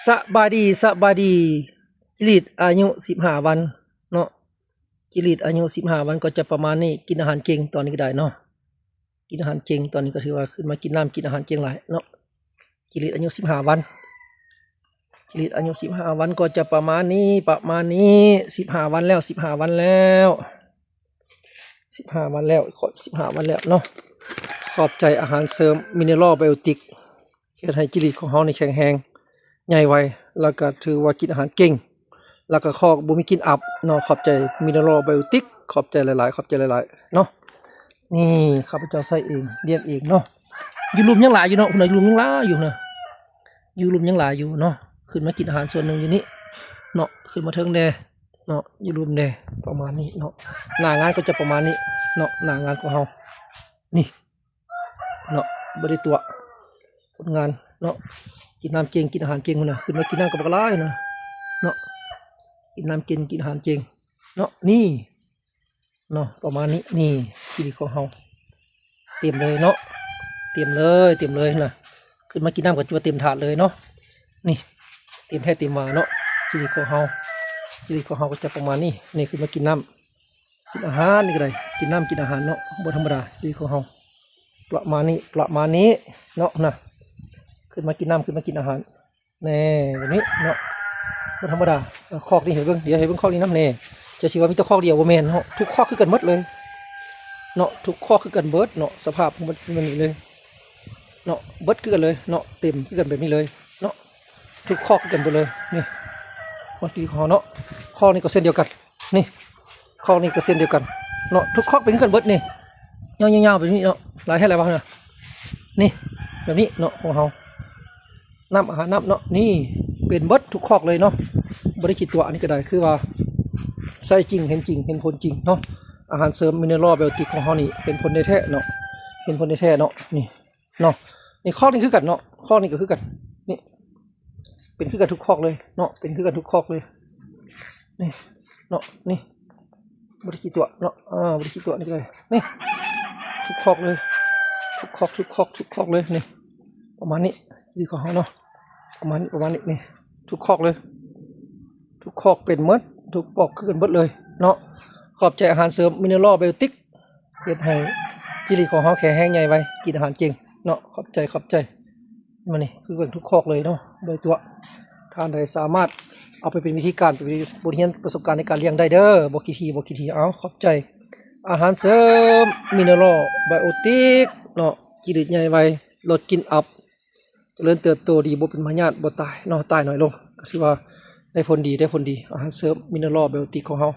ສະບາຍດີ ສະບາຍດີ. ຈິລິດອາຍຸສິບຫ້າວັນເນາະ, ຈິລິດອາຍຸສິບຫ້າວັນກໍຈະປະມານນີ້. ກິນອາຫານເກັ່ງຕອນນີ້ກໍໄດ້ເນາະ, ກິນອາຫານເກັ່ງຕອນນີ້ກໍຖືວ່າຂຶ້ນມາກິນນ້ຳ ກິນອາຫານເກັ່ງຫຼາຍເນາະ. ຈິລິດອາຍຸສິບຫ້າວັນ, ຈິລິດອາຍຸສິບຫ້າວັນກໍຈະປະມານນີ້ ປະມານນີ້. ສິບຫ້າວັນແລ້ວ ສິບຫ້າວັນແລ້ວ ສິບຫ້າວັນແລ້ວ ຄອບສິບຫ້າວັນແລ້ວເນາະ. ຂອບໃຈອາຫານເສີມມິເນຣອລໄບໂອຕິກ ເຮັດໃຫ້ຈິລິດຂອງເຮົານີ້ແຂງແຮງ ໃຫຍ່ໄວ ແລ້ວກໍຖືວ່າກິນອາຫານເກັ່ງ ແລ້ວກໍຄອກບໍ່ມີກິ່ນອັບເນາະ. ຂອບໃຈມິເນຣອລໄບໂອຕິກ ຂອບໃຈຫຼາຍໆ ຂອບໃຈຫຼາຍໆເນາະ. ນີ້ຂ້າພະເຈົ້າໃຊ້ເອງ ລ້ຽງເອງເນາະ. ຢູ່ລຸ່ມຍັງຫຼາຍຢູ່ເນາະ ພຸ້ນນະ, ຢູ່ລຸ່ມຍັງຫຼາຍຢູ່ນະ, ຢູ່ລຸ່ມຍັງຫຼາຍຢູ່ເນາະ. ຂຶ້ນມາກິນອາຫານສ່ວນໜຶ່ງຢູ່ນີ້ເນາະ, ຂຶ້ນມາເທິງແດ່ເນາະ, ຢູ່ລຸ່ມແດ່ ປະມານນີ້ເນາະ. ໜ້າງານກໍຈະປະມານນີ້ເນາະ ໜ້າງານຂອງເຮົານີ້ເນາະ. ບໍ່ໄດ້ຕົວະ ຄົນງານເນາະ, ກິນນ້ຳເກັ່ງ ກິນອາຫານເກັ່ງພຸ້ນນະ. ຂຶ້ນມາກິນນ້ຳກໍບັກຫຼາຍນະເນາະ, ກິນນ້ຳເກັ່ງ ກິນອາຫານເກັ່ງເນາະ. ນີ້ ເນາະ ປະມານນີ້. ນີ້ ຈີ່ຫຼີ່ຂອງເຮົາເຕັມເລີຍເນາະ, ເຕັມເລີຍ ເຕັມເລີຍນະ. ຂຶ້ນມາກິນນ້ຳກໍຈະວ່າເຕັມຖາດເລີຍເນາະ. ນີ້ ເຕັມແທ້ເຕັມວ່າເນາະ ຈີ່ຫຼີ່ຂອງເຮົາ. ຈີ່ຫຼີ່ຂອງເຮົາກໍຈະປະມານນີ້. ນີ້ ຂຶ້ນມາກິນນ້ຳ ກິນອາຫານນີ້ກໍໄດ້, ກິນນ້ຳກິນອາຫານເນາະ, ບໍ່ທຳມະດາ ຈີ່ຫຼີ່ຂອງເຮົາ. ປະມານນີ້ ປະມານນີ້ເນາະນະ. ຂຶ້ນມາກິນນ້ຳ ຂຶ້ນມາກິນອາຫານ. ແນ່ ແບບນີ້ເນາະ ບໍ່ທຳມະດາ. ຄອກນີ້ໃຫ້ເບິ່ງ ດຽວໃຫ້ເບິ່ງຄອກນີ້ນຳແນ່. ຈະຊິວ່າມີແຕ່ຄອກດຽວ ບໍ່ແມ່ນເນາະ, ທຸກຄອກຄືກັນເບິດເລີຍເນາະ, ທຸກຄອກຄືກັນເບິດເນາະ. ສະພາບຂອງມັນເປັນແບບນີ້ເລີຍເນາະ, ເບິດຄືກັນເລີຍເນາະ, ເຕັມຄືກັນແບບນີ້ເລີຍເນາະ. ທຸກຄອກຄືກັນເບິດເລີຍ. ນີ້ ມາທີ່ຂອງເຮົາເນາະ, ຄອກນີ້ກໍເຊັ່ນດຽວກັນ. ນີ້ ຄອກນີ້ກໍເຊັ່ນດຽວກັນເນາະ, ທຸກຄອກເປັນຄືກັນເບິດນີ້. ຍາວໆ ແບບນີ້ເນາະ, ຫຼາຍແທ້ຫຼາຍວ່ານະ. ນີ້ ແບບນີ້ເນາະ ຂອງເຮົາ ນ້ຳ ອາຫານນ້ຳເນາະ. ນີ້ ເປັນເບິດທຸກຄອກເລີຍເນາະ, ບໍ່ໄດ້ຄິດຕົວະ. ອັນນີ້ກໍໄດ້ ຄືວ່າໃຊ້ຈິງ ເຫັນຈິງ ເຫັນຜົນຈິງເນາະ. ອາຫານເສີມມິເນຣອລໄບໂອຕິກຂອງເຮົານີ້ ເຫັນຜົນແທ້ໆເນາະ, ເຫັນຜົນແທ້ໆເນາະ. ນີ້ເນາະ ນີ້ ຄອກນີ້ຄືກັນເນາະ, ຄອກນີ້ກໍຄືກັນ. ນີ້ ເປັນຄືກັນທຸກຄອກເລີຍເນາະ, ເປັນຄືກັນທຸກຄອກເລີຍ. ນີ້ເນາະ ນີ້ ບໍ່ໄດ້ຂີ້ຕົວະເນາະ, ອ່າ ບໍ່ໄດ້ຂີ້ຕົວະ. ນີ້ກໍໄດ້ ນີ້ ທຸກຄອກເລີຍ, ທຸກຄອກ ທຸກຄອກ ທຸກຄອກເລີຍ. ນີ້ ປະມານນີ້ ທີ່ຂອງເຮົາເນາະ, ປະມານນີ້ ປະມານນີ້. ນີ້ ທຸກຄອກເລີຍ, ທຸກຄອກເປັນໝົດ, ທຸກຄອກຄືກັນເບິດເລີຍເນາະ. ຂອບໃຈອາຫານເສີມມິເນຣອລໄບໂອຕິກ ເຮັດໃຫ້ຈີ່ຫຼີ່ຂອງເຮົາແຂງແຮງໃຫຍ່ໄວ, ກິນອາຫານເກັ່ງເນາະ. ຂອບໃຈ ຂອບໃຈ. ມານີ້ ຄືເບິ່ງທຸກຄອກເລີຍເນາະ, ບໍ່ໄດ້ຕົວະ. ທ່ານໃດສາມາດເອົາໄປເປັນວິທີການ ເປັນບົດຮຽນປະສົບການໃນການລ້ຽງໄດ້ເດີ, ບໍ່ຂີ້ຖີ່ ບໍ່ຂີ້ຖີ່. ເອົາ ຂອບໃຈອາຫານເສີມມິເນຣອລໄບໂອຕິກເນາະ, ຈີ່ຫຼີ່ໃຫຍ່ໄວ, ລົດກິ່ນອັບ, ຈະເລີນເຕີບໂຕດີ, ບໍ່ເປັນພະຍາດ, ບໍ່ຕາຍເນາະ, ຕາຍໜ້ອຍລົງ. ກໍຖືວ່າໄດ້ຜົນດີ ໄດ້ຜົນດີ. ອາຫານເສີມມິເນຣອລໄບໂອຕິກຂອງເຮົາ